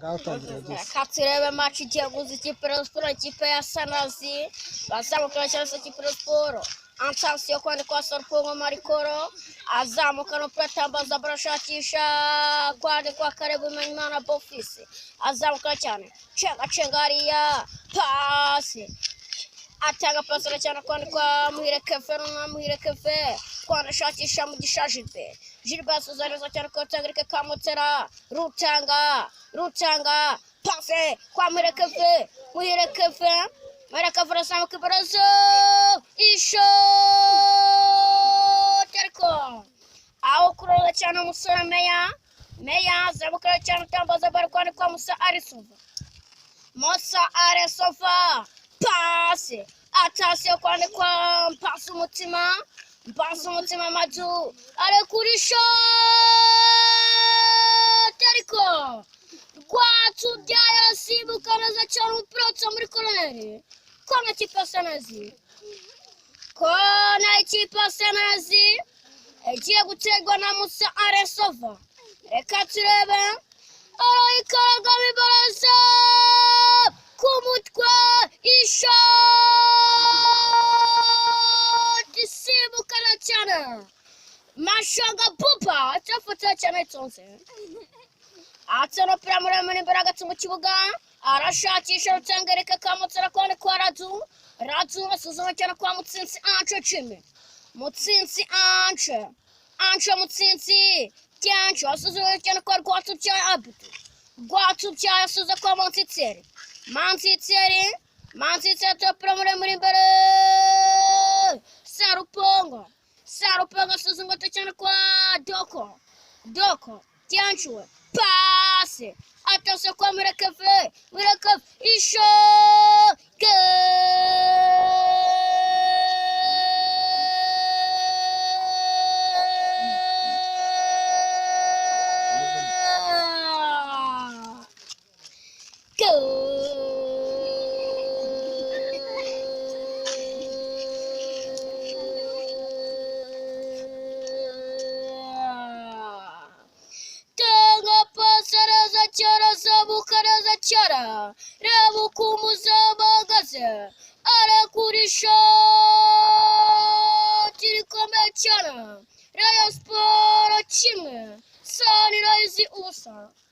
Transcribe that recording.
Ngaho tangira ageze. Reka turebe match igiye guhuza ikipe ya Rayon Sports, ikipe ya Sanazi. Bazamuka cyangwa se ikipe ya Rayon Sports. Attention kwandi kwa Sarpongo Marikoro azamuka no atambaza, barashakisha kwandi kwa Karebu Bimenyimana Bofisi, azamuka cyane, cenga cenga hariya, pasi, atanga pasi cyane kwandi kwa Muhire Keve na Muhire Keve kwanashakisha Mugisha Gilbert. Gilbert asuza neza cyane kwa Rutanga Kamutera, Rutanga, Rutanga, pase kwa Muhire Keve, Muhire Keve, Muhire Keve arazamuka ibaraza, ishoti, ariko aho kuroza cyane umusore Meya. Meya azamuka cyane, utambaza bari kwandi kwa Musa Arisova, Musa Arisova, pase, atasiyo kwandi kwa Mpasi Umutima, Mpasi Umutima Madu ari kuri shoti, ariko Rwatubyaye arasimbuka neza cyane, umupira uca muri koroneri. Kona ikipe ya Sanazi, kona ikipe ya Sanazi igiye guterwa na Musa Aresova. Reka turebe, arayikaragamo ibaraza ku mutwe, ishoti isimbukana cyane, Mashanga Buba cyafata cyane itonze, atse umupira muremure imbere hagati mu kibuga, arashakisha Rutengereka Kamutsara kwandi kwa Radu. Radu asuzuma cyane kwa Mutsinzi Ance Cimi, Mutsinzi Ance, Ance Mutsinzi Cyancu asuzuma cyane kwa Rwatubyaye Abudu. Rwatubyaye asuza kwa Mansitseri, Mansitseri, Mansitseri, umupira muremure imbere, Sarupongo, Sarupongo asuzuma cyane kwa Doko, Doko Cyancu, pase, attention kwa Murekeve, Murekeve, isho. Goal! Goal! Tanga pasi neza cyane, azamuka neza cyane, reba uko umuzamu ahagaze, arekura ishoti rikomeye cyane. Rayon Sports 1, Sunrise 0.